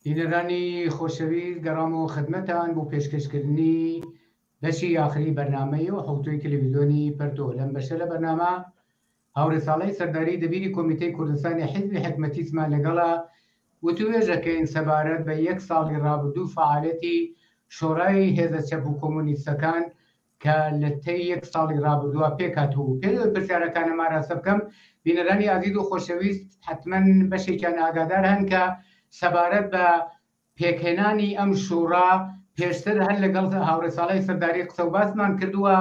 بینەرانی خۆشەویست گەڕامەوە خدمەتان بۆ پێشکەشکردنی بەشی ئاخری بەرنامەی و حەوتووی تەلەڤیزیۆنی پەرتۆ. لەم بەشە لە بەرنامە هاوڕێ ساڵەی سەرداری دەبیری کۆمیتەی کوردستانی حیزبی حکمەتیسمان لەگەڵە وتووێژەکەین سەبارەت بە یەک ساڵی ڕابردوو فەعالەتی شۆرای هێزە چەپ و کۆمۆنیستەکان کە لە تەی یەک ساڵی ڕابردووە پێکهاتبوو. پێش ئەوەی پرسیارەکانم ئاراستە بکەم، بینەرانی ئازیز و خۆشەویست حەتمەن بەشێکیان ئاگادار هەن کە سەبارەت بە پێکهێنانی ئەم شوڕا پێشتر هەر لەگەڵ هاوڕێ ساڵح سەرداری قسە و باسمان کردووە،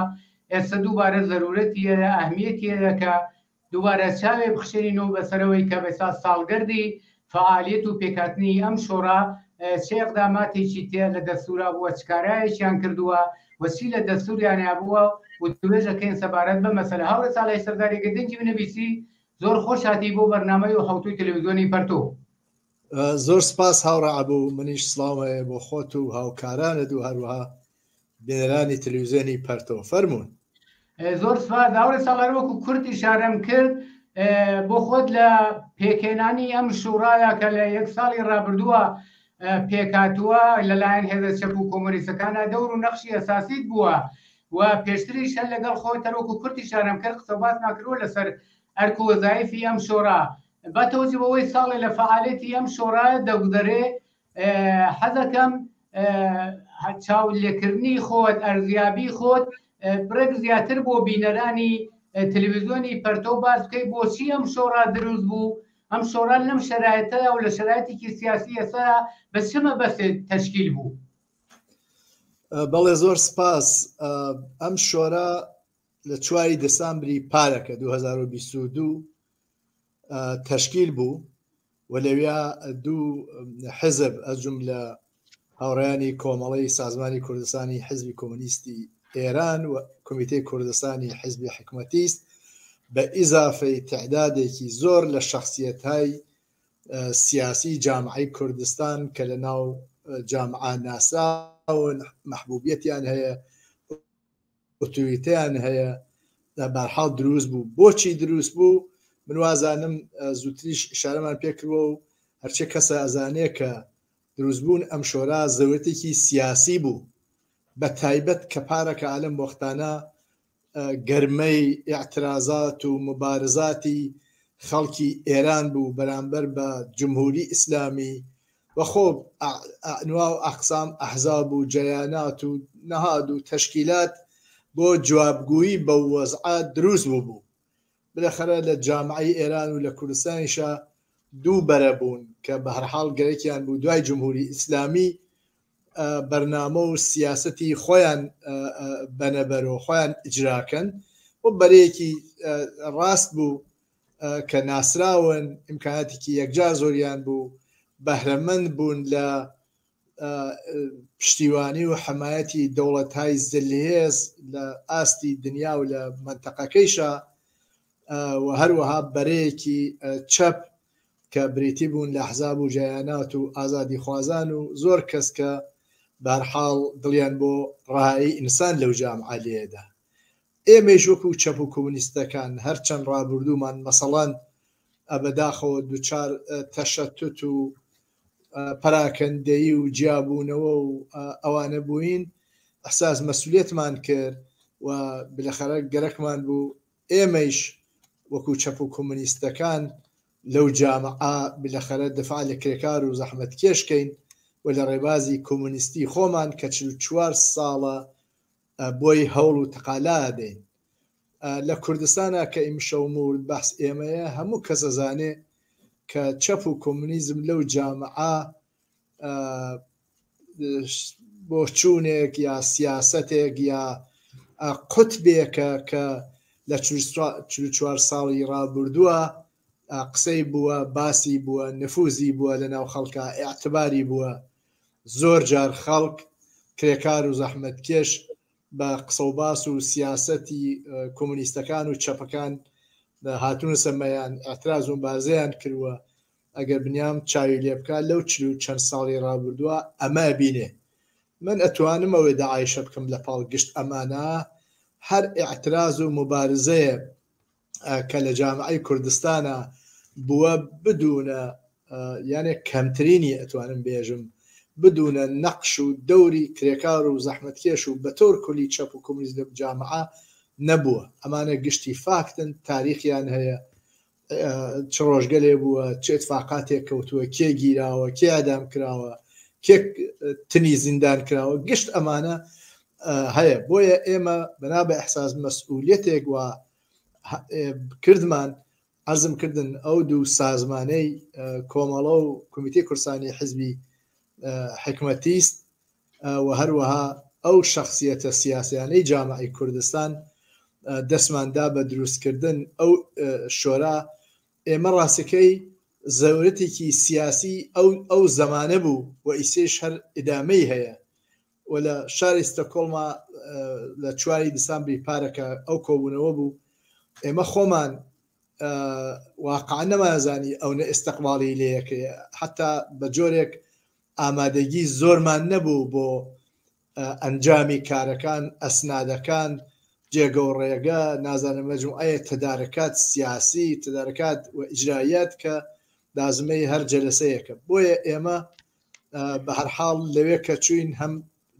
ئێستا دووبارە زەرورەتی هەیە، ئەهمیەتی هەیە کە دووبارە چاوێ بخشێنینەوە بەسەرەوەی کە بەسا ساڵگەردی فەعالیەت و پێکهاتنی ئەم شۆڕا چ ئیقداماتێکی تێ لە دەستورا بووە، چ کارایەکیان کردووە و چی لە دەستوریانیا بووە وتوێژەکەین سەبارەت بەم مەسەلە. هاوڕێ ساڵح سەرداری گەر دەنگی منە بیسی زۆر خۆش هاتی بۆ بەرنامەی و حەوتووی تەلەویزیۆنی پەرتۆ. زۆر سپاس هاوڕێ عەبوو، منیش سڵاوم هەیە بۆ خۆت و هاوکارانت و هەروەها بینەرانی تلویزیۆنی پەرتۆ فەرموون. زۆر سپاس هاوڕێ ساڵار وەکو کورت ئیشارەم کرد بۆ خۆت لە پێکهێنانی ئەم شوڕایە کە لە یەک ساڵی ڕابردووە پێکهاتووە لەلایەن هێزە چەپ و کۆمۆنیستەکانە دەور و نەخشی ئەساسیت بووە و پێشتریش هەر لەگەڵ خۆت هەر وەکو کورت ئیشارەم کرد قسە و باسمان کردووە لەسەر ئەرک و وەزایفی ئەم شۆڕا بە تەوجی بەوەی ساڵێ لە فەعالێتی ئەم شۆڕایە دەگوزەرێ حەزەکەم چاو لێکردنی خۆت ئەرزیابی خۆت بڕێک زیاتر بۆ بینەرانی تەلەڤیزیۆنی پەرتۆ باس بکەی بۆچی ئەم شۆڕا دروست بوو ئەم شۆڕا لەم شەرایەتە و لە شەرایەتێکی سیاسی ئێستا بە چ مەبەستێک تەشکیل بوو؟ بەڵێ زۆر سپاس ئەم شۆرا لە چواری دسامبری پارەکە 2022 تەشکیل بوو و لەویا دوو حزب ئەجوملە هاوڕێیانی کۆمەڵەی سازمانی کوردستانی حزبی کۆمۆنیستی ئێران و کۆمیتەی کوردستانی حزبی حکومەتیست بە ئیزافەی تعدادێکی زۆر لە شخصیەتهای سیاسی جامعەی کوردستان کە لە ناو جامعە ناسراون مەحبوبیەتیان هەیە ئۆتۆریتەیان هەیە بەرحاڵ دروست بوو بۆچی دروست بوو من وازانم زووتریش ئشارەمان پێکردووە و هەرچێ کەسە ئەزانێ کە دروستبوون ئەم شۆرا زەوەتێکی سیاسی بوو بە تایبەت کە پارەکە ئالم وەختانە گەرمەی ئیعترازات و موبارزاتی خەڵکی ئێران بوو بەرامبەر بە جمهوری ئیسلامی و خۆ ئەنوا و ئەقسام ئەحزاب و جەیانات و نەهاد و تەشکیلات بۆ جوابگویی بەو وەزعە دروست بووبوو. بلەخەرە لە جامعەی ئێران و لە کوردستانیشا دوو بەرە بوون کە بەهەرحاڵ گەرەکیان بوو دوای جمهوری ئیسلامی بەرنامە و سیاسەتی خۆیان بەنە بەرۆ خۆیان ئیجراکەن و بەرەیەکی ڕاست بوو کە ناسراون ئیمکاناتێکی یەکجار زۆریان بوو بەهرەمەند بوون لە پشتیوانی و حەمایەتی دەوڵەتهای زلهێز لە ئاستی دنیا و لە مەنتەقەکەیشا و هەروەها بەرەیەکی چەپ کە بریتی بوون لە ئەحزاب و جەیانات و ئازادیخوازان و زۆر کەس کە بەهەرحاڵ دڵیان بۆ ڕەهایی ئینسان لەو جامعە لێدا. ئێمەیش وەکوو چەپ و کۆمۆنیستەکان هەرچەند ڕابوردوومان مەسەڵەن بەداخەوە دوچار تەشەتوت و پەراکەندەیی و جیابوونەوە و ئەوانە بووین، ئیحساس مەسولیەتمان کرد و بلەخەرە گەرەکمان بوو ئێمەیش وەکوو چەپ و کۆمۆنیستەکان لەو جامعە بلەخەرە دفاع لە کرێکار و زەحمەتکێش کەین و لە ڕێبازی کۆمۆنیستی خۆمان کە 44 ساڵە بۆی هەوڵ و تەقالا ئەدەین لە کوردستانا کە ئیمشەو مورد بەحس ئێمەیە هەموو کەس ئەزانێ کە چەپ و کۆمۆنیزم لەو جامعە بۆچوونێک یا سیاسەتێک یا قوتبێکە کە لە 44 ساڵی ڕابردووە قسەی بووە باسی بووە نفوزی بووە لە ناو خەڵکە ئیعتباری بووە زۆر جار خەڵک کرێکار و زەحمەتکێش بە قسەوباس و سیاسەتی کۆمۆنیستەکان و چەپەکان هاتوونەسە مەیان ئیعتراز و مبارزەیان کردووە ئەگەر بنیام چاوی لێ بکا لەو چل و چەند ساڵی ڕابردووە ئەمە ئەبینێ من ئەتوانم ئەو ئیدعایشە بکەم لە پاڵ گشت ئەمانە هەر ئیعتراز و موبارزەیە کە لە جامعەی کوردستانا بووە بدونە. یانێ کەمترینی ئەتوانم بێژم بدونە نەقش و دەوری کرێکار و زەحمەتکێش و بەتۆر کولی چەپ و کۆمۆنیست لە جامعە نەبووە. ئەمانە گشتی فاکتن، تاریخیان هەیە، چ ڕۆژگەلێ بووە، چ ئیتفاقاتێک کەوتووە، کێ گیراوە، کێ ئیعدام کراوە، کێ تنی زیندان کراوە، گشت ئەمانە هەیە. بۆیە ئێمە بەنا بە ئیحساس مەسئولیەتێک وا کردمان، عەرزم کردن ئەو دوو سازمانەی کۆمەڵە و کومیتەی کوردستانی حیزبی حیکمەتیست و هەروەها ئەو شەخسیەتە سیاسیانەی جامعەی کوردستان دەستمان دا بە دروستکردن ئەو شۆرا، ئێمە ڕاستەکەی زەورەتێکی سیاسی ئەو ئەو زەمانە بوو و ئیسەیش هەر ئیدامەی هەیە و لە شاری ستەکۆڵما لە چواری دیسامبری پارەکە ئەو کۆبوونەوە بوو ئێمە خۆمان واقعا نەمانزانی ئەونە ئیستقباڵی لێیەکەی حتا بە جۆرێک ئامادەگی زۆرمان نەبوو بۆ ئەنجامی کارەکان، ئەسنادەکان، جێگە و ڕێگە، نازانم مەجموعەیە تەدارەکات سیاسی، تەدارەکات و ئیجرائیات کە لازمەی هەر جەلەسەیەکە. بۆیە ئێمە بە هەر حاڵ لەوێ کە چووین هەم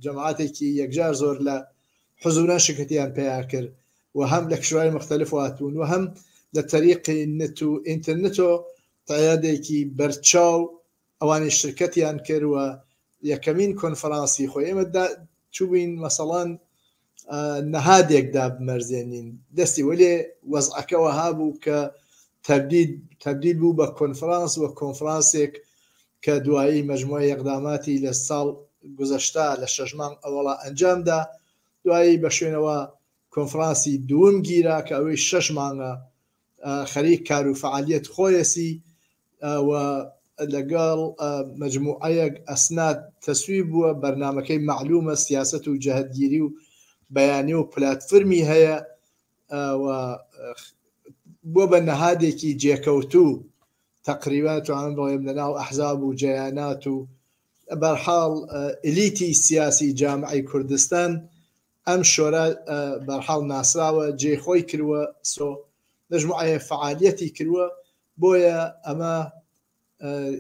جەماعەتێکی یەکجار زۆر لە حزووران شرکەتیان پەیا کرد و هەم لە کشواری مختلف هاتبوون و هەم لە تەریقی نت و ئینترنتۆ تەعدادێکی بەرچاو ئەوانیش شرکەتیان کرد و یەکەمین کۆنفرانسی خۆی ئێمە چووین مەسەڵەن نەهادێک دابمەرزێنین دەستی وەلێ وەزعەکە وەها بوو کە تەبدید تەبدیل بوو بە کۆنفرانس و کۆنفرانسێک کە دوایی مەجموعەی ئیقداماتی لە ساڵ گوزەشتە لە شەش مانگ ئەوەڵا ئەنجام دا دوایی بە شوێنەوە کۆنفرانسی دووم گیرا کە ئەوەی شەش مانگە خەریک کار و فەعالیەت خۆیەسی و لەگەڵ مەجموعەیەک ئەسناد تەسویب بووە، بەرنامەکەی مەعلومە، سیاسەت و جەهەتگیری و بەیانیە و پلاتفرمی هەیە و بووە بە نەهادێکی جێکەوتوو تەقریبا توانم بڵێم لەناو ئەحزاب و جەیانات و بەرحاڵ ئلیتی سیاسی جامعەی کوردستان ئەم شۆرا بەرحاڵ ناسراوە جێی خۆی کروە سۆ مەجموعەیە فەعالیەتی کروە بۆیە ئەمە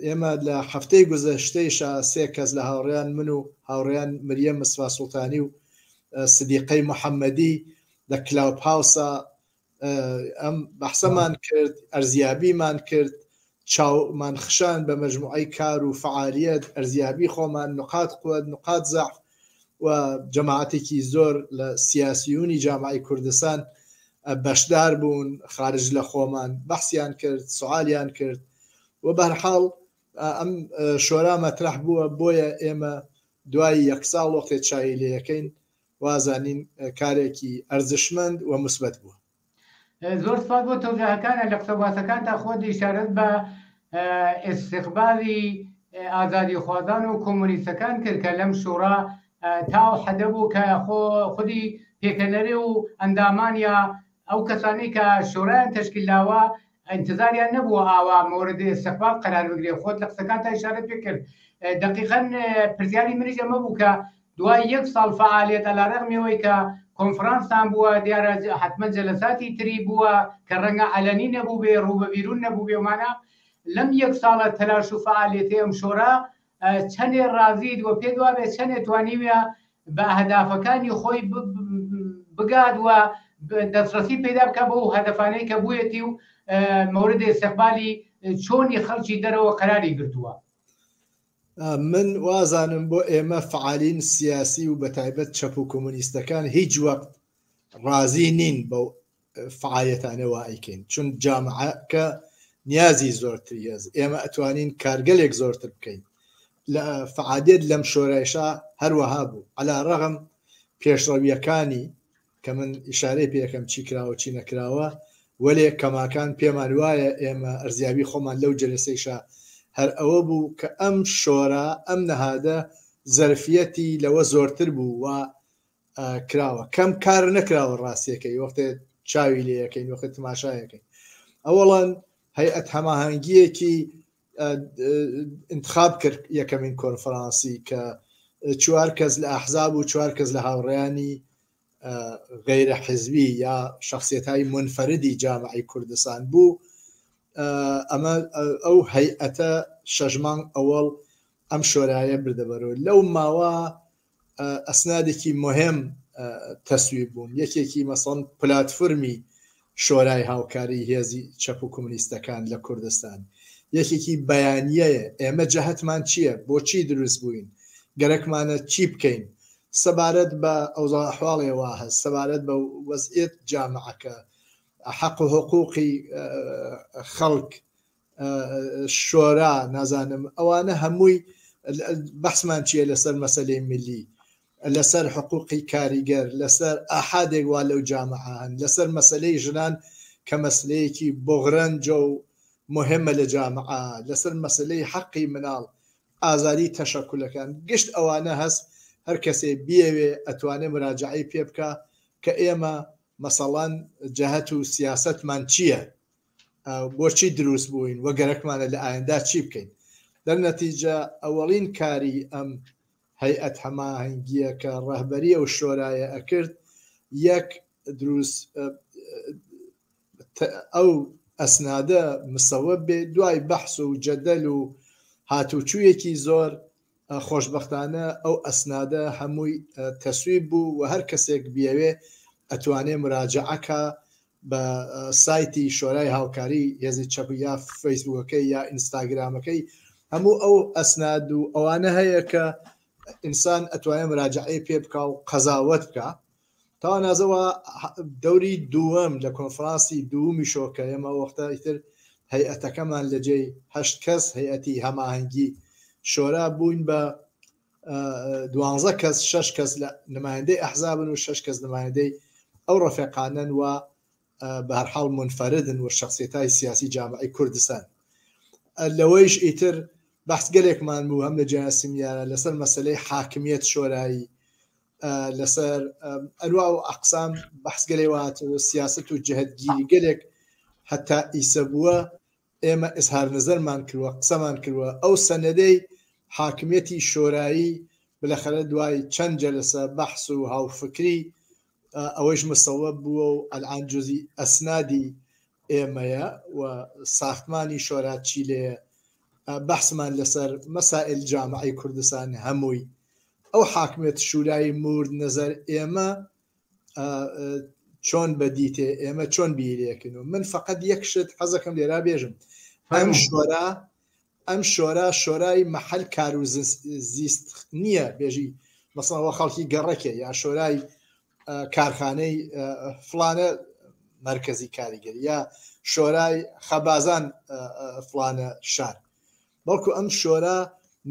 ئێمە لە هەفتەی گوزەشتەیشا سێ کەس لە هاوڕێیان من و هاوڕێیان مریەم مستەفا سوڵتانی و سدیقەی محەممەدی لە کلاوپ هاوسا ئەم بەحسەمان کرد، ئەرزیابیمان کرد، چاومان خشان بە مەجموعەی کار و فەعالیەت، ئەرزیابی خۆمان، نقات قوت، نقات زەعف و جەماعەتێکی زۆر لە سیاسیونی جامعەی کوردستان بەشدار بوون، خارج لە خۆمان بەحسیان کرد، سوالیان کرد و بەهەرحاڵ ئەم شۆرا مەترەح بووە، بۆیە ئێمە دوای یەکساڵ وەختێ چاوی لێیەکەین وازانین کارێکی ئەرزشمەند و موسبەت بووە. زۆر سپاس بۆ تەوزیحەکانت. لە قسە و باسەکانتا خۆت ئیشارەت بە ئیستقبالی ئازادیخوازان و کۆمۆنیستەکان کرد کە لەم شوڕا تا ئەو حەدە بوو کە خۆ خودی پێکەنەرێ و ئەندامان یا ئەو کەسانەی کە شورایان تەشکیل داوە ئینتزاریان نەبووە ئاوا مورد ئیستقبال قەرار بگرێ. خۆت لە قسەکانتا ئیشارەت پێ کرد. دەقیقەن پرسیاری منیش ئەمە بوو کە دوای یەک ساڵ فەعالیەت عەلا رەغمی ئەوەی کە کۆنفرانستان بووە دیارە حەتمەن جەلەساتی تری بووە کە رەنگە عەلەنی نەبووبێ روو بە بیرون نەبووبێ ومانە لەم یەک ساڵە تەلاش و فەعالیەتەی ئەم شۆرا چەنێ رازیت و پێت وابێ چەنێ توانیویە بە ئەهدافەکانی خۆی بگات و دەستڕەسی پەیدا بکە بەو هەدەفانەی کە بوویەتی و مورد ئیستقبالی چۆنی خەڵکی دەرەوە قەراری گرتووە؟ من وازانم بۆ ئێمە فەعالین سیاسی و بەتایبەت چەپ و کۆمۆنیستەکان هیچ وەخت ڕازی نین بەو فەعالیەتانە وا ئەیکەین چون جامعەکە نیازی زۆرتری هەس ئێمە ئەتوانین کارگەلێک زۆرتر بکەین لە فەعالیەت لەم شۆرایشا هەروەها بوو عەلا ڕەغم پێشڕەویەکانی کە من ئیشارەی پێ ئەکەم چی کراوە چی نەکراوە، وەلێ کەماکان پێمان وایە ئێمە ئەرزیابی خۆمان لەو جەلەسەیشا هەر ئەوە بوو کە ئەم شۆرا، ئەم نەهادە زەرفیەتی لەوە زۆرتر بوو و کراوە. کەم کار نەکراوە ڕاستیەکەی وەختێ چاوی لێ ئەکەین، وەختێ تماشای ئەکەین. ئەوەڵەن هەیئەت هەماهەنگییەکی انتخاب کرد یەکەمین کۆنفرانسی کە چوار کەس لە ئەحزاب و چوار کەس لە هاوڕێیانی غەیرە حزبی یا شخصیتهای منفردی جامعی کوردستان بوو ئەمە ئەو هەیئەتە شەش مانگ ئەوەڵ ئەم شۆرایە بردە بەرەوە. لەو ماوە ئەسنادێکی مهم تەسویب بوون، یەکێکی مەسەڵەن پلاتفرمی شۆرای هاوکاری هێزی چەپ و کۆمۆنیستەکان لە کوردستان، یەکێکی بەیانیەیە ئێمە جەهەتمان چییە، بۆچی دروست بووین، گەرەکمانە چی بکەین سەبارەت بە ئەوزا ئەحواڵێ وا هەست، سەبارەت بە وەزعیەت جامعەکە، حەق و حقوقی خەڵک، شۆرا نازانم ئەوانە هەمووی بەحسمان چییە لەسەر مەسەلەی ملی لەسەر حقوقی کاریگەر لەسەر ئاحادێک وا لەو جامعە هەن لەسەر مەسلەی ژنان کە مەسلەیەکی بۆغرەنجە و مهمە لە جامعە لەسەر مەسلەی حەقی مناڵ ئازادی تەشەکولەکان گشت ئەوانە هەست هەر کەسێ بیەوێ ئەتوانێ مراجعەی پێ بکا کە ئێمە مەسەڵەن جەهەت و سیاسەتمان چییە بۆچی دروست بووین و گەرەکمانە لە ئایندا چی بکەین دەرنەتیجە ئەوەڵین کاری ئەم هەیئەت هەماهەنگییە کە ڕەهبەری ئەو شۆرایە ئەکرد یەک دروست ئەو ئەسنادە مسەوەب بێ دوای بەحس و جەدەل و هاتوچوویەکی زۆر خۆشبەختانە ئەو ئەسنادە هەمووی تەسویب بوو و هەر کەسێک بیەوێ ئەتوانێ مراجعە کا بە سایتی شۆرای هاوکاری هێزی چەپ یا فەیسبووکەکەی یا ئینستاگرامەکەی هەموو ئەو ئەسناد و ئەوانە هەیە کە ئینسان ئەتوانێت مراجعەی پێ بکا و قەزاوەت بکا تا نازەوە دەوری دووەم لە کۆنفرانسی دوومی شۆکە ئێمە وەختە ئیتر هەیئەتەکەمان لە جێی هەشت کەس هەیئەتی هەماهەنگی شۆرا بووین بە دوانزە کەس شەش کەس لە نمایندەی ئەحزابن و شەش کەس نمایندەی ئەو ڕەفێقانەن و بە هەرحاڵ منفەردن و شخصیتای سیاسی جامعی کوردستان لەوەیش ئیتر بەحس گەلێکمان بوو هەم لە جیان سیمیارە لەسەر مەسلەی حاکمیت شۆرایی لەسەر ئەنوا و ئەقسام بەحس گەلێ وات و سیاست و جهتگیری گەلێک هەتا ئیسە بووە ئێمە ئیزهار نەزەرمان کردوە قسەمان کردوە ئەو سەنەدەی حاکمیەتی شۆرایی بلەخەرە دوای چەند جەلەسە بەحس و هاوفکری ئەوەیش مسەوەب بووە و ئەلئان جوزی ئەسنادی ئێمەیە و ساختمانی شۆرا چی لێیە بەحسمان لەسەر مەسائل جامعەی کوردستان هەمووی ئەو حاکمیەت شورایی مورد نەزەر ئێمە چۆن بەدیتێ ئێمە چۆن بیرێکن و من فقط یەک شت حەزەکەم لێرا بێژم ئەم شۆرا ئەم شۆرا شۆرای محل کار و زیست نییە بێژی مەسەوە خەڵکی گەڕەکێ یا شۆرای کارخانەی فلانە مرکزی کاریگەری یا شۆرای خەبازان فلانە شار بەڵکو ئەم شۆرا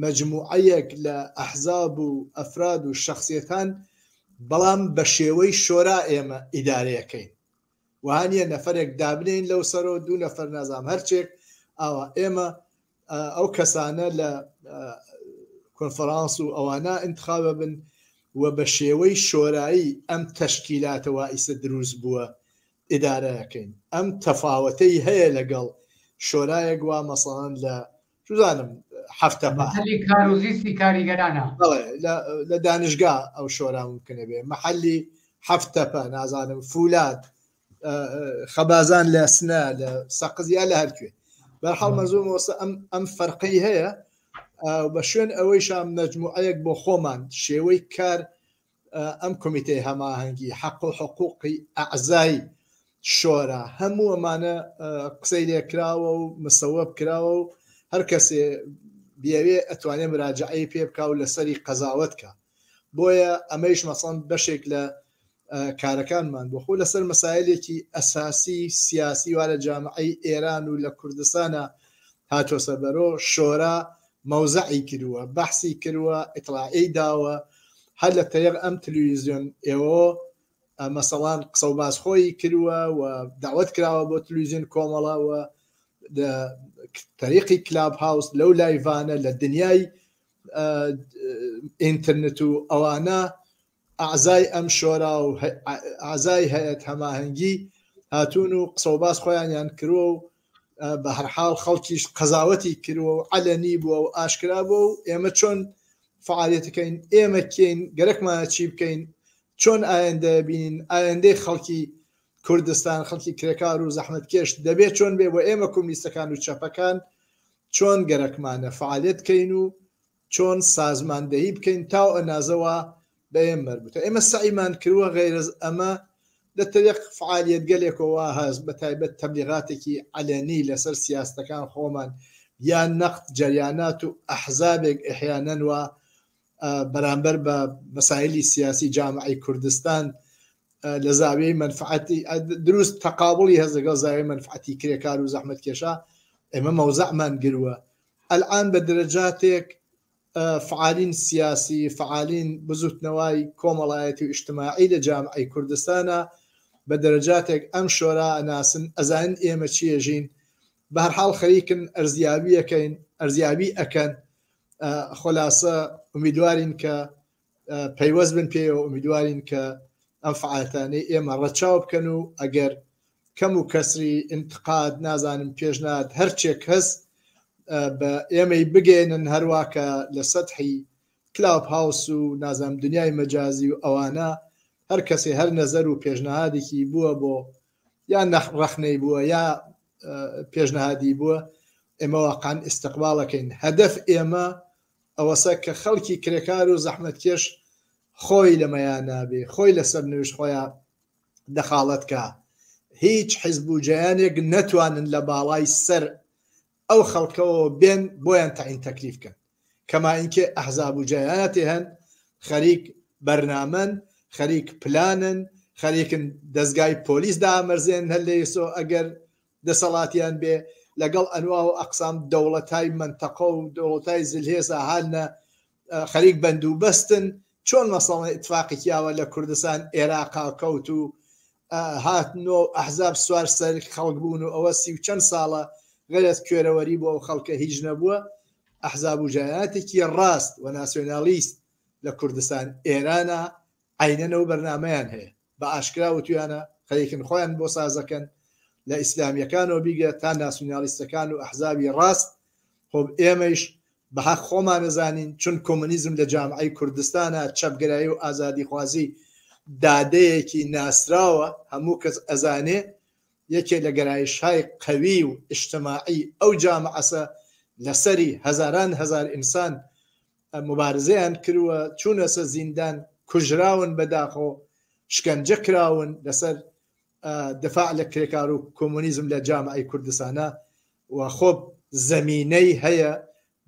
مەجموعەیەک لە ئەحزاب و ئەفراد و شەخسیەتان بەڵام بە شێوەی شۆرا ئێمە ئیدارەیەکەین وەها نییە نەفەرێک دابنێین لەو سەرەوە دوو نەفەر نازانم هەرچێک ئاوا ئێمە ئەو کەسانە لە کۆنفرانس و ئەوانە انتخابە بن و بە شێوەی شۆرایی ئەم تەشکیلاتە وا ئیسە دروست بووە ئیدارەکەین ئەم تەفاوەتەی هەیە لەگەڵ شۆرایەک وا مەسەڵەن لە چزانم هەفتە محلی کار و زیستی کاریگەرانە بەڵێ لە دانشگا ئەو شۆرا ممکنە بێ محلی هەفتەپە نازانم فولاد خەبازان لە سنە لە سەقز یا لە هەرکوێ بەرحاڵ مەزوم وەسە ئەم ئەم فەرقەی هەیە بە شوێن ئەوەیشام مەجموعەیەک بۆ خۆمان شێوەی کار ئەم کۆمیتەی هەماهەنگی حەق و حقوقی ئەعزای شۆرا هەموو ئەمانە قسەی لێکراوە و مسەوەب کراوە و هەر کەسێ بیەوێ ئەتوانێ مراجعەی پێ بکا و لەسەری قەزاوەت کا بۆیە ئەمەیش مەسەڵەن بەشێک لە کارەکانمان بۆ خۆ لەسەر مەسایلێکی ئەساسی سیاسی وا لە جامعەی ئێران و لە کوردستانە هاتۆسە بەرۆ شۆرا مەوزەعی کردووە بەحسی کردووە ئیتڵاعی داوە هەر لە تەریق ئەم تلویزیۆن ئێوە مەسەڵان قسە و باس خۆی کردووە و داوت کراوە بۆ تلویزیۆن کۆمەڵە و لە تەریقی کلاب هاوس لەو لایڤانە لە دنیای ئینتەرنێت و ئەوانە ئەعزای ئەم شۆرا و ئەعزای هەیئەت هەماهەنگی هاتوون و قسە و باس خۆیانیان کرووە و بە هەرحاڵ خەڵکیش قەزاوەتی کرووە و عەلەنی بووە و ئاشکرا بووە و ئێمە چۆن فعالیەتەکەین ئێمە کێین گەرەکمانە چی بکەین چۆن ئایندە بینین ئایندەی خەڵکی کوردستان خەڵکی کرێکار و زەحمەتکێش دەبێت چۆن بێ بۆ ئێمە کۆمنیستەکان و چەپەکان. چۆن گەرەکمانە فەعالیەت کەین و چۆن سازماندەهی بکەین تاو ئەنازە وا بە ئێمە مەربوتە. ئێمە سەعیمان کروە غەیرەز ئەمە لە تەریق فەعالیەتگەلێکۆ وا هەس بە تایبەت تەبلیغاتێکی عەلەنی لەسەر سیاستەکان خۆمان یا نەقد جەریانات و ئەحزابێک ئەحیانەن وا بەرامبەر بە مەسایلی سیاسی جامعەی کوردستان لە زاویەی مەنفعەتی دروست تەقابڵی هەست لەگەڵ زاویەی مەنفعەتی کرێکار و زەحمەتکێشا ئێمە مەوزەعمان گروە ئەلعان بە دەرەجاتێک فعالین سیاسی فعالین بزوتنەوەی کۆمەڵایەتی و ئیجتماعی لە جامعەی کوردستانە بە دەرەجاتێک ئەم شۆرا ئەناسن ئەزانن ئێمە چیەژین بەهەرحاڵ خەریکن ئەرزیاویەکەین ئەرزیاوی ئەکەن خۆلاسە ئومیدوارین کە پەیوەست بن پێیەوە ئومیدوارین کە ئەم فعالەتانەی ئێمە ڕەچاو بکەن و ئەگەر کەم و کەسری انتقاد نازانم پێشنات هەرچێک هەس بە ئێمەی بگەێنن هەروە کە لە سەتحی کلاپ هاوس و نازانم دنیای مەجازی و ئەوانە هەر کەسێ هەر نەزەر و پێشنهادێکی بووە بۆ یا ڕەخنەی بووە یا پێشنهادی بووە ئێمە واقعا ئیستقباڵەکەین هەدەف ئێمە ئەوەسە کە خەڵکی کرێکار و زەحمەتکێش خۆی لە مەیانا بێ خۆی لە سەرنویشت خۆیا دەخاڵەت کا هیچ حیزب و جەیانێک نەتوانن لە باڵای سەر ئەو خەڵکەوە بێن بۆیان تەعین تەکلیف کەن کەما ئینکێ ئەحزاب و جەیاناتێ هەن خەریک بەرنامەن خەریک پلانن خەریکن دەزگای پۆلیس دامەرزێن هەر لە ئیسۆ ئەگەر دەسەڵاتیان بێ لەگەڵ ئەنوا و ئەقسام دەوڵەتای مەنتەقە و دەوڵەتای زلهێزا هالنە خەریک بەند و بەستن چۆن مەسەڵەن ئیتفاقێکی ئاوا لە کوردستان ئێراقا کەوت و هاتن و ئەحزاب سوار سەر خەڵک بوون و ئەوە سی و چەند ساڵە غەرەز کوێرەوەری بۆ ئەو خەڵکە هیچ نەبووە ئەحزاب و جەیاناتێکی ڕاست و ناسیۆنالیست لە کوردستان ئێرانە عەینەن ئەو بەرنامەیان هەیە بە ئاشکرا وتویانە خەریکن خۆیان بۆ سازەکەن لە ئیسلامیەکانەوە بیگرە تا ناسیونالیستەکان و ئەحزابی ڕاست خۆ ئێمەیش بە حەق خۆمان ئەزانین چون کۆمۆنیزم لە جامعەی کوردستانا چەپگەرایی و ئازادیخوازی دادەیەکی ناسراوە هەموو کەس ئەزانێ یەکێ لە گەرایشهای قەوی و ئیجتماعی ئەو جامعەسە لەسەری هەزاران هەزار ئینسان موبارزەیان کروە چونەسە زیندان کوژراون بەداخۆ شکەنجە کراون لەسەر دفاع لە کرێکار و کۆمۆنیزم لە جامعەی کوردستانە و خۆ زەمینەی هەیە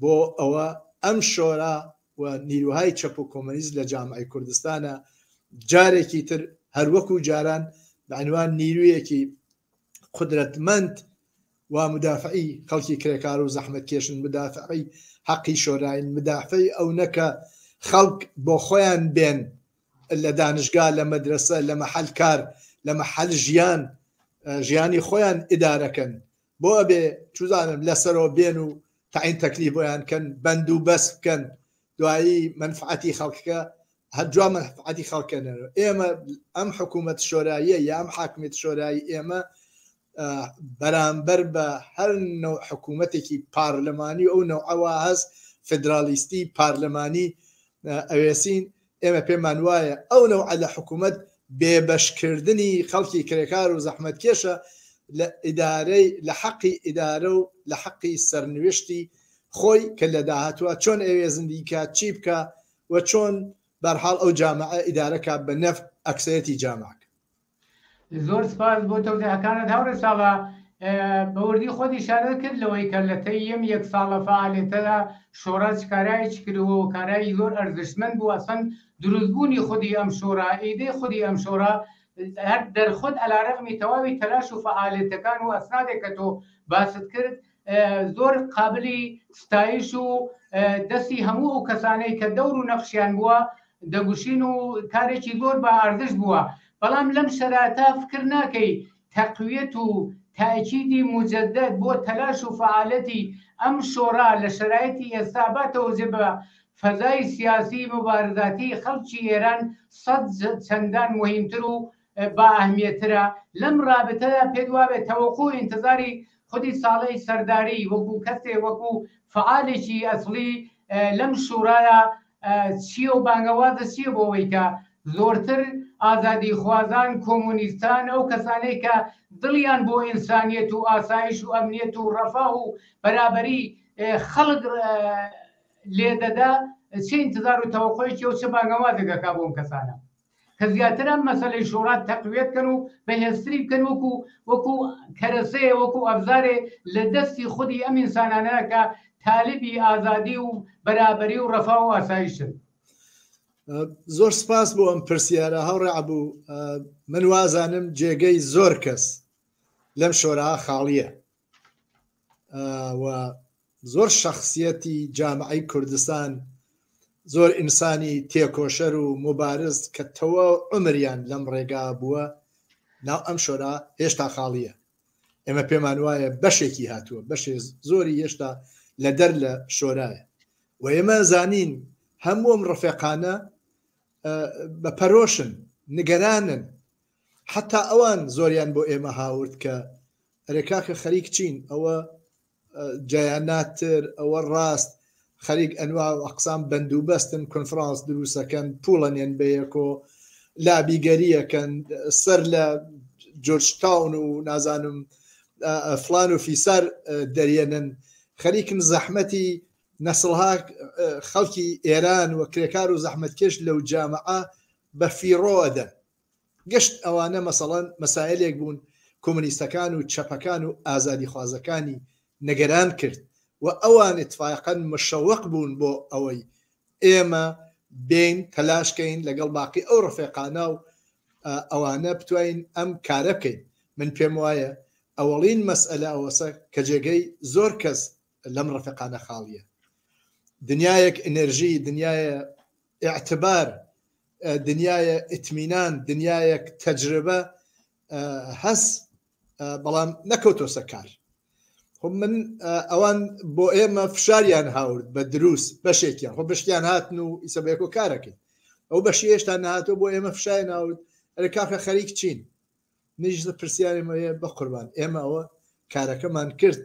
بۆ ئەوە ئەم شۆرا و نیروهای چەپ و کۆمۆنیست لە جامعەی کوردستانە جارێکی تر هەروەکو جاران بە عنوان نیرویەکی قودرەتمەند و مدافعی خەڵکی کرێکار و زەحمەتکێشن، مدافعی حەقی شۆراین، مدافعی ئەونە کە خەڵک بۆ خۆیان بێن لە دانشگا، لە مەدرەسە، لە مەحەل کار، لە مەحەل ژیان، ژیانی خۆیان ئیدارە کەن. بۆ ئەبێ چوزانم لەسەرەوە بێن و تەعین تەکلیف بۆیان کەن، بەند و بەست بکەن، دوایی مەنفعەتی خەڵکەکە هەر جوان مەنفعەتی خەڵکە نەرۆ. ئێمە ئەم حکوومەت شۆراییە یا ئەم حاکمیەت شۆرایی ئێمە بەرامبەر بە هەر نەوع حکوومەتێکی پارلەمانی و ئەو نەوعە وا هەست فدرالیستی پارلەمانی ئەوێسین ئێمە پێمان وایە ئەو نەوعە لە حکوومەت بێبەشکردنی خەڵکی کرێکار و زەحمەتکێشە لە ئیدارەی لە حەقی ئیدارە و لە حەقی سەرنوێشتی خۆی کە لە داهاتوە چۆن ئەوێ زندگی کا چی بکا و چۆن بەرحاڵ ئەو جامعە ئیدارە کا بە نەف ئەکسەرەتی جامعەکە. زۆر سپاس بۆ تەوزیحەکانت هاوڕێ ساڵە بە وردی خۆت ئیشارەت کرد لەوەی کە لە تەی یەم یەک ساڵە فەعالێتەدا شۆڕا چ کارایەکی کردووە و کارایی زۆر ئەرزشمەند بوو ئەسڵەن دروستبوونی خودی ئەم شۆڕا ئیدەی خودی ئەم شۆڕا هەر دەرخود عەلارەغمی تەواوی تەلاش و فەعالێتەکان و ئەسنادێک کە تۆ باست کرد زۆر قابلی ستایش و دەستی هەموو ئەو کەسانەی کە دەور و نەخشیان بووە دەگوشین و کارێکی زۆر بە ئەرزش بووە بەڵام لەم شەراتە فکر ناکەی تەقویەت و تاکیدی مجدد بۆ تەلاش و فەعالەتی ئەم شۆرا لە شەرایەتی ئێستا با تەوەجه بە فەزای سیاسی موبارزاتی خەڵکی ئێران سەد چەندان موهیمتر و با ئەهمیەترە لەم ڕابتەدا پێت وابێ تەوەقو و ئینتزاری خودی ساڵحی سەرداری وەکو کەسێ وەکو فەعالێکی ئەسڵی لەم شوڕایە چیە و بانگەوازە چیە بۆ ئەوەی کە زۆرتر ئازادیخوازان کۆمۆنیستان ئەو کەسانەی کە دڵیان بۆ ئینسانیەت و ئاسایش و ئەمنیەت و ڕەفاه و بەرابەری. خەڵک لێدەدا چ ئینتظار و تەوەقعێکی و چ بانگەوازێک ئەکا بۆ ئەم کەسانە کە زیاتر ئەم مەسەلەی شۆڕا تەقویەت کەن و بەهێزتری بکەن وەکو وەکو کەرەسەیە وەکو ئەبزارێ لە دەستی خودی ئەم ئینسانانە کە تالیبی ئازادی و بەرابەری و ڕەفا و ئاسایشن. زۆر سپاس بۆ ئەم پرسیارە هاوڕێ عەبوو من وازانم جێگەی زۆر کەس لەم شۆرا خاڵیە و زۆر شەخسیەتی جامعەی کوردستان زۆر ئینسانی تێکۆشەر و موبارز کە تەواو عومریان لەم ڕێگا بووە ناو ئەم شۆرا هێشتا خاڵیە ئێمە پێمان وایە بەشێکی هاتووە بەشێ زۆری هێشتا لە دەر لە شۆرایە و ئێمە زانین هەموو ئەم ڕفێقانە بە پەرۆشن نگەرانن حتا ئەوان زۆریان بۆ ئێمە هاورد کە ئەرێ کاکە خەریک چین ئەوە جیاناتر ئەوە ڕاست خەریک ئەنوا و ئەقسام بەندوبەستن کۆنفرانس دروستەکەن پوڵەنێن بەیەکۆ لابیگەریەکەن سەر لە جۆرج تاون و نازانم فلان و فیسار دەرێنن خەریکن زەحمەتی نەسڵها خەڵکی ئێران و کرێکار و زەحمەتکێش لەو جامعە بە فیڕۆ ئەدەن گشت ئەوانە مەسەڵەن مەسایلێک بوون کۆمۆنیستەکان و چەپەکان و ئازادیخوازەکانی نگەران کرد و ئەوان ئیتفاقەن مشەوق بوون بۆ ئەوەی ئێمە بێین تەلاش کەین لەگەڵ باقی ئەو ڕەفێقانە و ئەوانە بتوانین ئەم کارە بکەین. من پێم وایە ئەوەڵین مەسئەلە ئەوەسە کە جێگەی زۆر کەس لەم ڕەفێقانە خاڵیە. دنیایەک ئنرژی، دنیایە ئیعتبار، دنیایە ئیتمینان، دنیایەک تەجربە هەس بەڵام نەکەوتۆسە کار. خۆ من ئەوان بۆ ئێمە فشاریان هاورد بە دروست بەشێکیان خۆ بەشتیان هاتن و ئیسە بەیەکۆ کارەکەین ئەو بەشی هێشتا نهاتۆ بۆ ئێمە فشایان هاورد ئەرێ کاکە خەریک چین منیش پرسیارم هەیە بەقوربان ئێمە ئەوە کارەکەمان کرد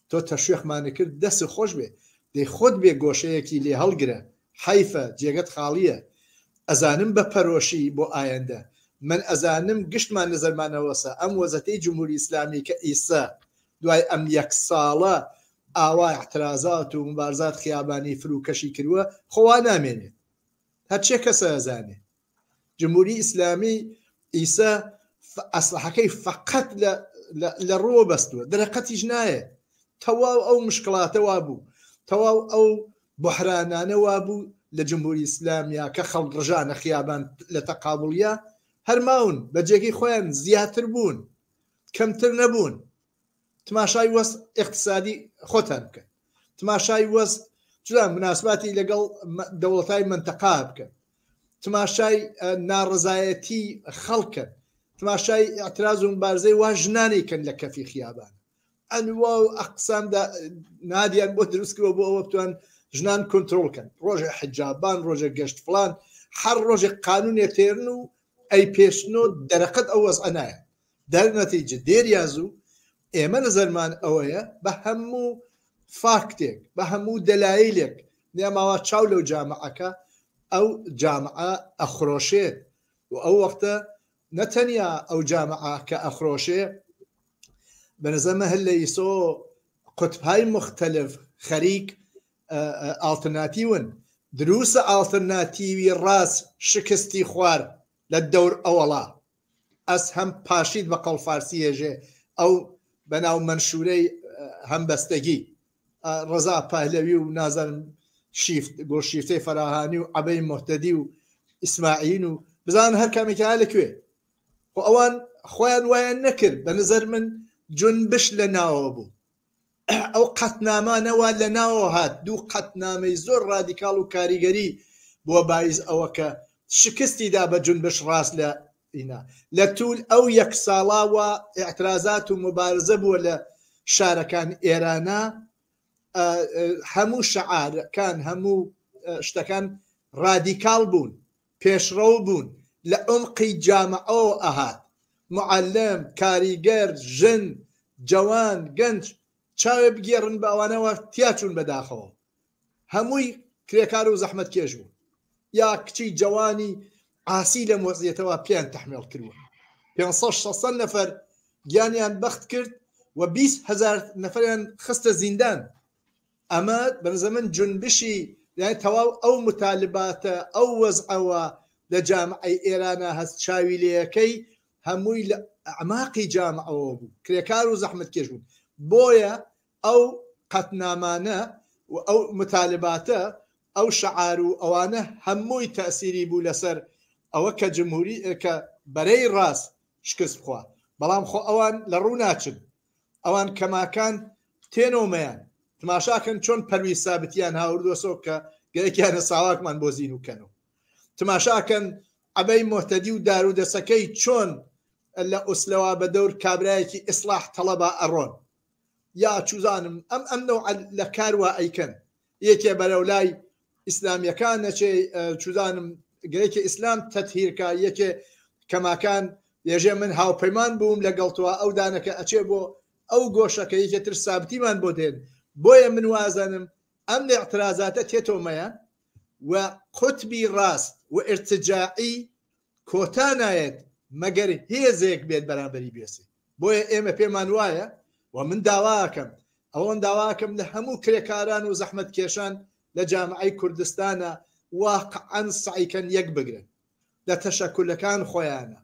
تۆ تەشویقمانی کرد دەست خۆش بێ دەی خۆت بێ گۆشەیەکی لێ هەڵگرە حەیفە جێگەت خاڵیە ئەزانم بە پەرۆشی بۆ ئایەندە من ئەزانم گشتمان نەزەرمانەوەسە ئەم وەزەتەی جمهوری ئیسلامی کە ئیسە دوای ئەم یەک ساڵە ئاوا اعترازات و مبارزات خیابانی فروکەشی کروە خۆ وا نامێنێت هەرچێ کەسە ئەزانێ جمهوری ئیسلامی ئیسە ئەسلحەکەی فقط لە لە ڕووە بەستووە دەرەقەتیش نایە تەواو ئەو مشکڵاتە وابوو تەواو ئەو بحرانانە وابوو لە جمهوری ئیسلامیا کە خەڵک ڕژانە خیابان لە تەقابڵە هەرماون بە جێگەی خۆیان زیاتر بوون کەمتر نەبوون تماشای وەز اقتصادی خۆتان بکەن تماشای وەز چزان مناسباتی لەگەڵ دەوڵەتای منتەقا بکەن تماشای ناڕزایەتی خەڵکن تماشای اعتراز و مبارزەی وا ژنانی کەن لە کەفی خیابان ئەنوا و ئەقسام نادیان بۆ دروستکەوە بۆ ئەوە بتوان ژنان کنترۆڵ کەن ڕۆژێ حجابان ڕۆژێ گەشت فلان هەر ڕۆژێک قانونێ تێرن و ئەی پێشنۆ دەرەقەت ئەو وەزعە نایە دەرنەتیجە دێر یا زوو ئێمە نەزەرمان ئەوەیە بە هەموو فاکتێک بە هەموو دەلایلێک نێماوە چاو لەو جامعەکە ئەو جامعە ئەخرۆشێت و ئەو وەختە نەتەنیا ئەو جامعە کە ئەخرۆشێ بەنەزەمە هەر لە ئیسۆ قوتبهای مختلف خەریک ئاڵترناتیون دروسە ئاڵترناتیوی ڕاست شکستی خوار لە دەور ئەوەڵا ئەس هەم پاشید بە قەوڵ فارسی هێژێ ئەو بەناو مەنشورەی هەمبەستەگی ڕەزا پەهلەوی و نازانم شیفت گوڵشیفتەی فەراهانی و عەبەی موهتەدی و ئیسماعیل و بزان هەر کامێکیان لە کوێ خۆ ئەوان خۆیان وایان نەکرد بە نظر من جونبش لە ناوە بوو ئەو قەتنامانە وا لە ناوەوە هات، دوو قەتنامەی زۆر ڕادیکاڵ و کاریگەری بووە بایز ئەوە کە شکستی دا بە جونبش ڕاست لە ئینا. لە توول ئەو یەک ساڵا وا ئیعترازات و موبارزە بووە لە شارەکان ئێرانا هەموو شەعارەکان هەموو شتەکان ڕادیکاڵ بوون، پێشڕەو بوون، لە عومقی جامعەوە ئەهات، معەلم، کاریگەر، ژن، جەوان، گەنج، چاوێ بگێڕن بە ئەوانەوە تیاچوون بەداخەوە هەمووی کرێکار و زەحمەتکێش بوون یا کچی جەوانی عاسی لەم وەزیەتەوە پێیان تەحمێڵ کردووە 500 600 نەفەر گیانیان بەخت کرد و 20 هەزار نەفەریان خستە زیندان. ئەمە بەنزە من جونبشی یانی تەواو ئەو متالباتە ئەو وەزعەوە لە جامعەی ئێرانا هەست چاوی لێیەکەی هەمووی لە ئەعماقی جامعەوە بوو کرێکار و زەحمەتکێش بوون بۆیە ئەو قەتنامانە و ئەو متالباتە ئەو شەعار و ئەوانە هەمووی تەئسیری بوو لەسەر ئەوە کە جمهوری کە بەرەی ڕاست شکست بخوا بەڵام خۆ ئەوان لە ڕوو ناچن ئەوان کەماکان تێنۆمەیان تماشاکەن چۆن پەرویز سابتیان هاوردوەسۆ کە گەرەکیانە ساواکمان بۆ زینوو کەنۆ تماشاکەن عەبەی مۆهتەدی و دارو دەسەکەی چۆن لە ئوسلەوە بە دەور کابرایەکی ئیسڵاح تەڵەبا ئەڕۆن یا چوزانم ئەم ئەم نەوعە لە کار وا ئەیکەن یەکێ بەرەو لای ئیسلامیەکان نەچێ چوزانم گەرەکێ ئیسلام تەتهیر کا یەکێ کەماکان یێژێ من هاوپەیمان بووم لەگەڵ تۆ ئەو دانەکە ئەچێ بۆ ئەو گۆشەکە یەکێ تر سابتیمان بۆ دێن بۆیە من وازانم ئەم ئیعترازاتە تێتۆمەیان و قوتبی ڕاست و ئیرتجاعی کۆتا نایەت مەگەر هێزێک بێت بەرامبەری بێسێ بۆیە ئێمە پێمان وایە و من داواکەم ئەوەن داواکەم لە هەموو کرێکاران و زەحمەتکێشان لە جامعەی کوردستانە واقعەن سەعیکەن یەک بگرن لە تەشەکولەکان خۆیانە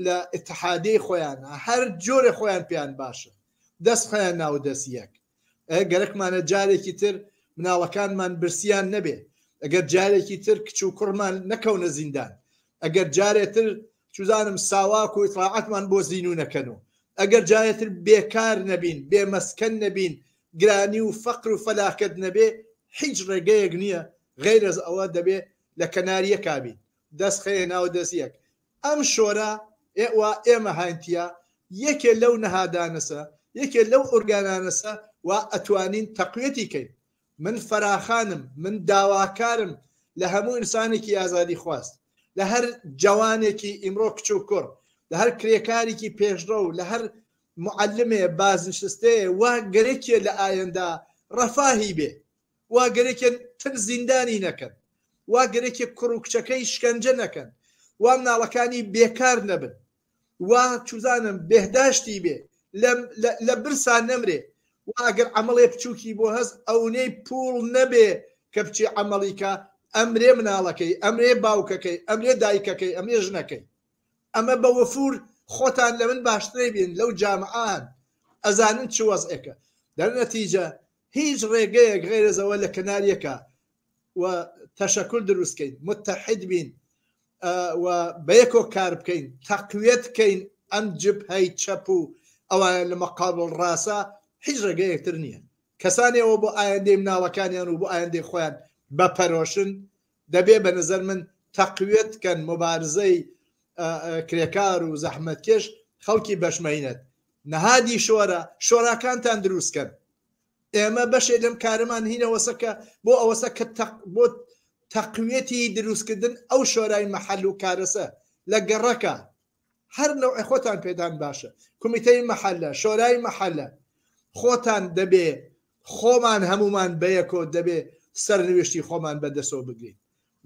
لە ئیتحادیەی خۆیانە هەر جۆرێ خۆیان پێیان باشە دەست خۆیان ناو دەست یەک گەرەکمانە جارێکی تر مناڵەکانمان برسیان نەبێ ئەگەر جارێکی تر کچ و کوڕمان نەکەونە زیندان ئەگەر جارێ تر چوزانم ساواک و ئیتڵاعاتمان بۆ زینوو نەکەن و ئەگەر جارێ تر بێکار نەبین بێ مەسکەن نەبین گرانی و فەقر و فەلاکەت نەبێ هیچ ڕێگەیەک نییە غەیرەز ئەوە دەبێ لە کەنار یەکا بین دەست خەیە ناو دەست یەک ئەم شۆرا ە وا ئێمە هاین تیا یەکێ لەو نەهادانەسە یەکێ لەو ئورگانانەسە وا ئەتوانین تەقویەتی کەین من فەراخانم من داواکارم لە هەموو ئینسانێکی ئازادی خواست لە هەر جەوانێکی ئیمڕۆ کچ و کوڕ لە هەر کرێکاریکی پێشڕەو لە هەر معلمێ بازنشستەیە وا گەرەکێ لە ئایەندا ڕەفاهی بێ وا گەرەکێ تر زیندانی نەکەن وا گەرەکێ کوڕ و کچەکەی شکەنجە نەکەن وا مناڵەکانی بێکار نەبن وا چوزانم بێهداشتی بێ لە برسا نەمرێ وا ئەگەر عەمەڵێ بچووکی بۆ هەست ئەونەی پوڵ نەبێ کە بچێ عەمەڵی کا ئەمرێ مناڵەکەی ئەمرێ باوکەکەی ئەمرێ دایکەکەی ئەمرێ ژنەکەی ئەمە بە وەفور خۆتان لە من باشترەی بین لەو جامعان ئەزانن چ وەزعێکە دەر نەتیجە هیچ ڕێگەیەک غەیرەزەوە لە کەنار یەکا و تەشەکول دروست کەین متحد بین و بەیەکۆ کار بکەین تەقویەت کەین ئەم جبهەی چەپ و ئەوانە لە مەقابڵ ڕاسا هیچ ڕێگەیەکتر نییە کەسانێەوە بۆ ئایندەی مناڵەکانیان و بۆ ئایندەی خۆیان بە پەرۆشن دەبێ بە نظر من تەقویەت کەن مبارزەی کرێکار و زەحمەتکێش خەڵکی بەشمەینەت نەهادی شۆرا شۆراکانتان دروست کەن ئێمە بەشێ لەم کارەمان هینەوەسە کە بۆ ئەوەسە کە بۆ تەقویەتی دروستکردن ئەو شۆرای مەحەل و کارەسە لە گەڕەکە هەر نەوعێ خۆتان پێدان باشە کومیتەی مەحەلە شۆرای مەحەلە خۆتان دەبێ خۆمان هەمومان بەیەکۆ دەبێ سەرنوێشتی خۆمان بەدەسەوە بگرین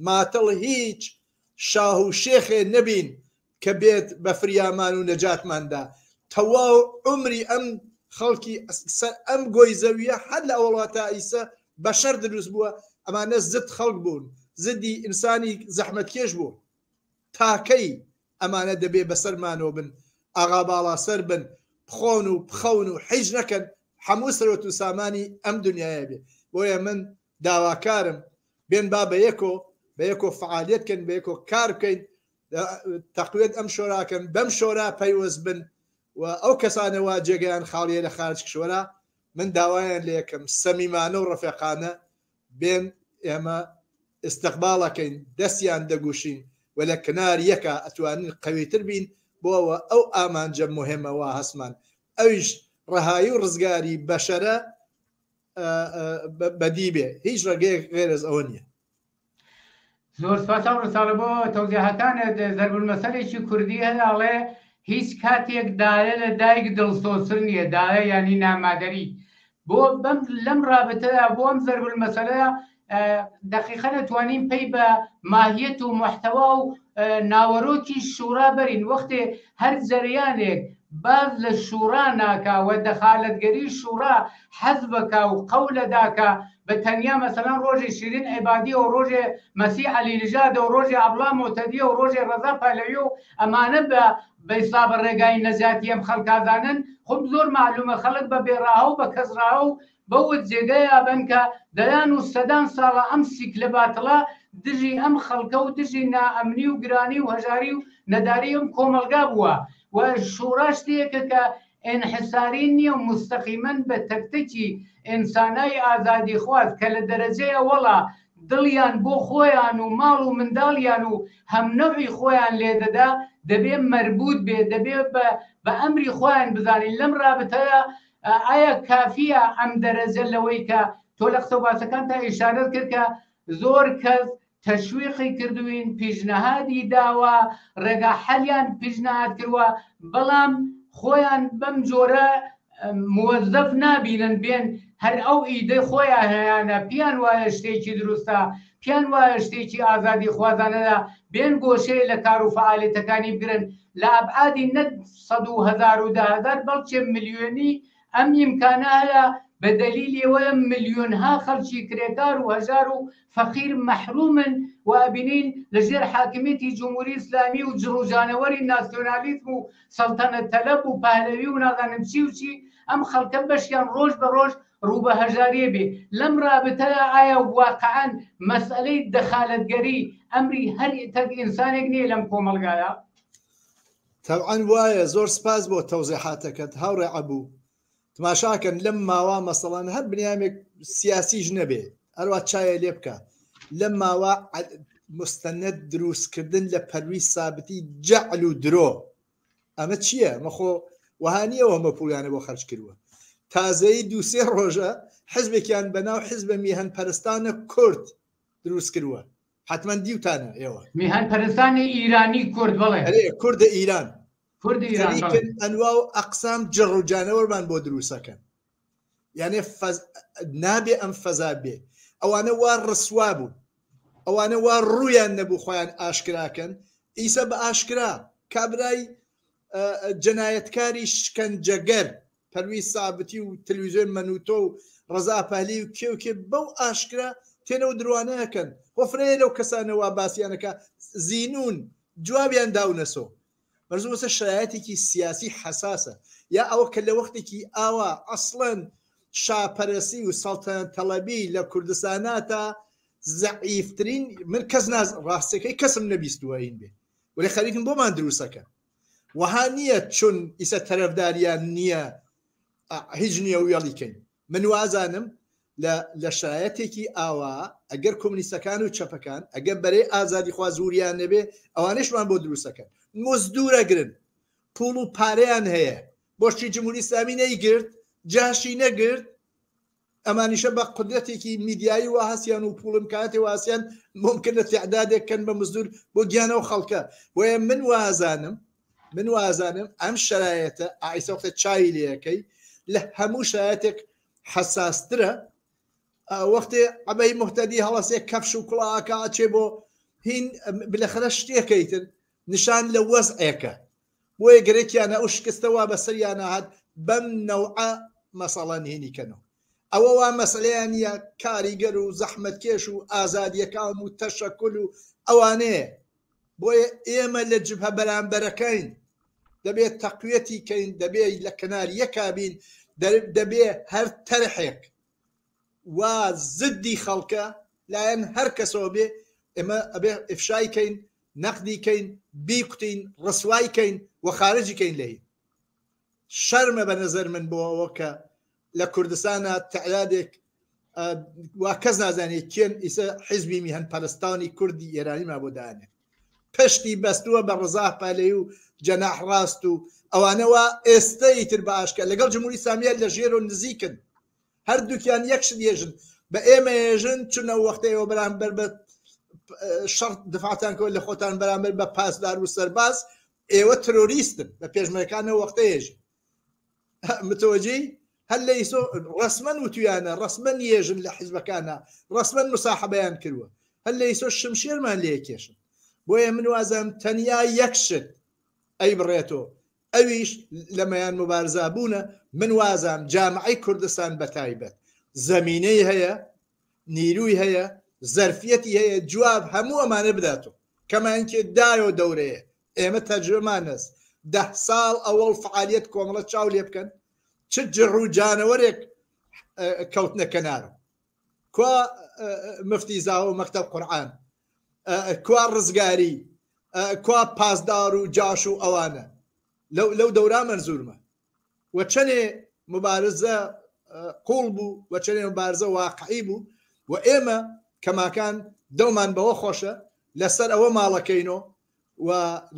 ماتڵ هیچ شاه و شێخێ نەبین کە بێت بە فریامان و نەجاتمان دا تەواو عومری ئەم خەڵکی سەر ئەم گۆی زەویە هەر لە ئەوەڵوە تا ئیسە بەشەر دروست بووە ئەمانە زد خەڵک بوون زدی ئینسانی زەحمەتکێش بوون تاکەی ئەمانە دەبێ بەسەرمانەوە بن ئاغا باڵا سەر بن بخۆن و بخەون و حیج نەکەن هەموو سەرۆت و سامانی ئەم دنیاە بێ بۆیە من داواکارم بێن با بە یەکۆ بە یەکۆ فعالیت کەن بە یەکۆ کار بکەین تەقویەت ئەم شۆراکەن بەم شۆرا پەیوەست بن و ئەو کەسانە وا جێگەیان خاڵیە لە خارج کشوەرا من داوایان لێکەم سەمیمانە و ڕەفێقانە بێن ئێمە ئستقباڵەکەین دەستیان دەگوشین و لە کنار یەکا ئەتوانین قەویتر بین بۆ ئەوە ئەو ئامانجە موهێمە وا هەسمان ئەویش ڕەهایی و ڕزگاری بەشەرە بەدی بێ هیچ ڕێگەیەک غێرەز ئەوە نییە. زۆر سپاس هاوڕێ ساڵح بۆ تەوزیحەکانت زەربولمەسەلێکی کوردی هەیە ئەڵێ هیچ کاتێک دایە لە دایک دڵسۆزتر نییە دایە یانی نامادەری بۆ بەم لەم ڕابتەدا بۆ ئەم زەربولمەسەلەیە دقیقە دەتوانین پەی بە ماهیەت و محتەوا و ناوەرۆکی شورا بەرین وەختێ هەر جەریانێک باس لە شوڕا ناکا و دەخالەتگەری شوڕا حەزبەکا و قەولەدا کە بە تەنیا مەسەلەن ڕۆژێ شیرین عێبادیە و ڕۆژێ مەسیح عەلی نژادە و ڕۆژێ عەبڵا موهتەدیە و ڕۆژێ ڕەزا پەهلەویە و ئەمانە بە بەیسا بە ڕێگای نەجاتی ئەم خەڵکازانن خۆم زۆر مەعلومە خەڵک بە بێڕاهە و بە کەسڕاهە و بەوت جێگەیا بن کە دەیان و سەدان ساڵە ئەم سیکلە باتڵە دژی ئەم خەڵکە و دژی نائەمنی و گرانی و هەژاری و نەداری ئەم کۆمەڵگا بووە و شوڕا شتێکە کە ئینحساری نییە و موستەقیمەن بە تەکتەکی ئینسانای ئازادیخواز کە لە دەرەجەی ئەوەڵا دڵیان بۆ خۆیان و ماڵ و منداڵیان و هەمنەوعی خۆیان لێدەدا دەبێ مەربوت بێ دەبێ بە ئەمری خۆیان بزانین لەم رابتەیە ئایا کافیە ئەم دەرەجە لەوەی کە تۆ لە قسە و باسەکانتا ئیشارەت کرد کە زۆر کەس تەشویقی کردوین پیشنهادی داوە ڕێگا حەلیان پیشنهاد کردوە بەڵام خۆیان بەم جۆرە موەزەف نابینن بێن هەر ئەو ئیدەی خۆیان هەیانە پیان وایە شتێکی دروستە پیان وایە شتێکی ئازادی خوازانەدا بێن گۆشەیە لە کار و فعالێتەکانی بگرن لە ئەبعادی نەک سەد و هەزار و 10,000 بەڵکێ ملیۆنی ئەم ئیمکانە هەیە بە دەلیلی ئەوەیە ملیۆنها خەڵکی کرێکار و هەژار و فەقیر مەحرومن و ئەبینین لە ژێر حاکمیەتی جمهوری ئیسلامی و جڕوجانەوەری ناسیۆنالیزم و سەڵتەنەت تەلەب و پەهلەوی و نازانم چی و چی ئەم خەڵکە بەشیان ڕۆژ بە ڕۆژ ڕوو بە هەژاریە بێ لەم ڕابتەیا ئایا واقعەن مەسئەلەی دەخالەتگەری ئەمری هەر تەک ئینسانێک نییە لەم کۆمەڵگایە؟ تەبعەن وایە زۆر سپاس بۆ تەوزیحاتەکەت هاوڕێ عەبوو تماشاکەن لەم ماوە مەسەڵەن هەر بنیامێک سیاسیش نەبێ هەروە چایە لێ بکە لەم ماوە مستەنەد دروستکردن لە پەروی سابتی جەعل و درۆ ئەمە چییە مەخۆ وەها نییە ئەمە پوڵیانە بۆ خەرج کردووە تازەی دووسێ ڕۆژە حزبێکیان بەناو حزبە میهەن پەرستانە کورد دروست کردووە حتمما دیوتانە ئێوە میهەن پەرستانی ئیرانی کورد بڵێ ئەرێ کوردە ئیران کوردی ئیران خەریکن ئەنوا و ئەقسام جڕ و جانەوەرمان بۆ دروستەکەن یانێ نابێ ئەم فەزا بێ ئەوانە وا ڕسوا بوون ئەوانە وا ڕوویان نەبوو خۆیان ئاشکراکەن ئیسە بە ئاشکرا کابرای جەنایەتکاری شکەنجەگەر پەرویز سابتی و تلویزیۆن مەنوتۆ و ڕەزا پەهلی و کێ و کێ بەو ئاشکرا تێنەوە دروانەکەن خۆ فرەیە لەو کەسانە وا باسیانەکە زینون جوابیان داونەسۆ مەرزوم وەسە شرایەتێکی سیاسی حەساسە یا ئەوە کە لە وەختێکی ئاوا ئەسڵەن شاپەرەسی و سەڵتەنەت تەڵەبی لە کوردستاناتا زەعیفترین من کەس ناز ڕاستەکەی کەسم نەبیستووە هین بێ وەێ خەریکم بۆمان دروستەکەن وەها نییە چون ئیسە تەرەفداریان نییە هیچ نییە وێڵی کەین من وازانم لە لە شایەتێکی ئاوا ئەگەر کۆمنیستەکان و چەپەکان ئەگەر بەرەی ئازادیخواز وریان نەبێ ئەوانەشمان بۆ دروستەکەن مزدورەگرن پوڵ و پارەیان هەیە بۆشی جمهوری ئیسلامی نەیگرت جاشی نەگرت ئەمانیشە بە قدرەتێکی میدیایی وا هەستیان و پوڵ امکاناتی وا هەستیان ممکنە تعدادێک کەن بە مزدور بۆ گیانەوە خەڵکە بۆیە من وازانم من وازانم ئەم شرایەتە ئایسە وەختە چاوی لەکەی لە هەموو شایەتێک حەساسترە وەختێ عەبەی مهتەدی هەڵەسێ کەفش و کوڵاکە ئەچێ بۆ هین بلەخەرە شتێکەیتر نیشان لە وەزعێکە بۆیە گەرەکیانە ئەو شکستە وا بەسەریانە هات بەم نەوعە مەسەڵەن هینی کەنەوە ئەوە وا مەسەلەیان نییە کاریگەر و زەحمەتکێش و ئازادیەکان و تەشەکول و ئەوانەیە بۆیە ئێمە لە جبهە بەرامبەرەکەین دەبێت تەقویەتی کەین دەبێت لە کەنار یەکا بین دەبێ هەر تەرحێک وا زدی خەڵکە لایەن هەر کەسەوە بێ ئێمە ئەبێ ئفشای کەین نەقدی کەین بیکوتین ڕسوای کەین و خارجی کەین لێی شەرمە بە نەزەر من بۆ ئەوە کە لە کوردستانە تعدادێک وا کەس نازانێت کێن ئیسە حیزبی میهەن پەرستانی کوردی ئێرانی ما بۆ دانێ پشتی بەستووە بە ڕزا پالەی و جەناح ڕاست و ئەوانەوە ئێستە ئیتر بە ئاشکرا لەگەڵ جمهوری ئیسلامیە لە ژێر و نزیکن هەردووکیان یەک شت یێژن بە ئێمە یێژن چونە وەختە ئێوە بەرامبەر بە شەڕ دفاعتان کەوە لە خۆتان بەرامبەر بە پاسدار و سەرباز ئێوە ترۆریستن بە پێشمەرەکانەوە وەختە یێژن متوەجێی هەر لە ئیسۆ ڕسمەن وتویانە ڕسمەن یێژن لە حیزبەکانە ڕسمەن مساحبەیان کردووە هەر لە ئیسۆ شمشێرمان لێ کێشن بۆیە من وازم تەنیا یەک شت ئەی بڕێتۆ. ئەویش لە مەیان موبارزا بوونە، من وازام جامعەی کوردستان بە تایبەت زەمینەی هەیە، نیروی هەیە، زەرفیەتی هەیە جواب هەموو ئەمانە بداتۆ. کەمانکێ دایۆ دەورەیە ئێمە تەجربەمان هەس دە ساڵ ئەوەڵ فعالیەت کۆمەڵە چاو لێ بکەن چ جڕ و جانەوەرێک کەوتنە کەنارم کوا مفتی زاوە مەکتەب قورعان کوا ڕزگاری کوا پاسدار و جاش و ئەوانە لەو دەورا مەنزورمە و چەنێ مبارزە قوڵ بوو و چەنێ مبارزە واقعی بوو و ئێمە کەماکان دڵمان بەوە خۆشە لەسەر ئەوە ماڵەکەینۆ و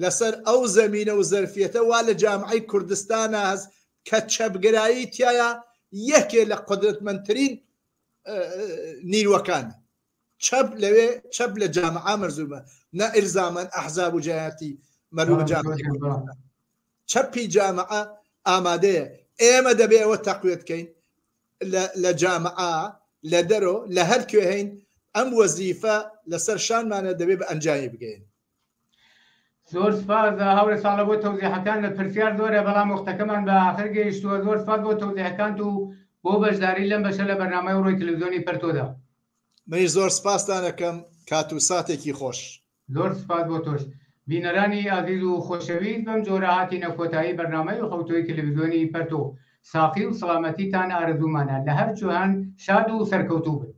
لەسەر ئەو زەمینە و زەرفیەتە وا لە جامعەی کوردستانا هەس کە چەپگرایی تیایا یەکێ لە قودرەتمەندترین نیروەکانە. چەپ لەوێ چەپ لە جامعە مەرزومە نە ئیلزامەن ئەحزاب و جەیاتی مەرو بە جامعەی کوردستان. چەپی جامعە ئامادەیە ئێمە دەبێ ئەوە تەقویەت کەین لە جامعە لە دەرۆ لە هەر کوێ هەین ئەم وەزیفە لەسەر شانمانە دەبێ بە ئەنجامی بگەین. زۆر سپاس هاوڕێ ساڵە بۆ تەوزیحەکان لە پرسیار زۆرە بەڵام وەختەکەمان بە ئاخر گەیشتووە زۆر سپاس بۆ تەوزیحەکانت و بۆ بەشداری لەم بەشە لە بەرنامەی ڕۆی تەلەڤزیۆنی پەرتۆدا. منیش زۆر سپاستان ئەکەم کات و ساتێکی خۆش. زۆر سپاس بۆ تۆش. بینەرانی ئازیز و خۆشەویست بەم جۆرە هاتینە کۆتایی بەرنامەی حەوتووی تەلەڤزیۆنی پەرتۆ. ساقی و سڵامەتیتان ئارەزوومانە. لە هەر کوێ هەن شاد و سەرکەوتوو بن.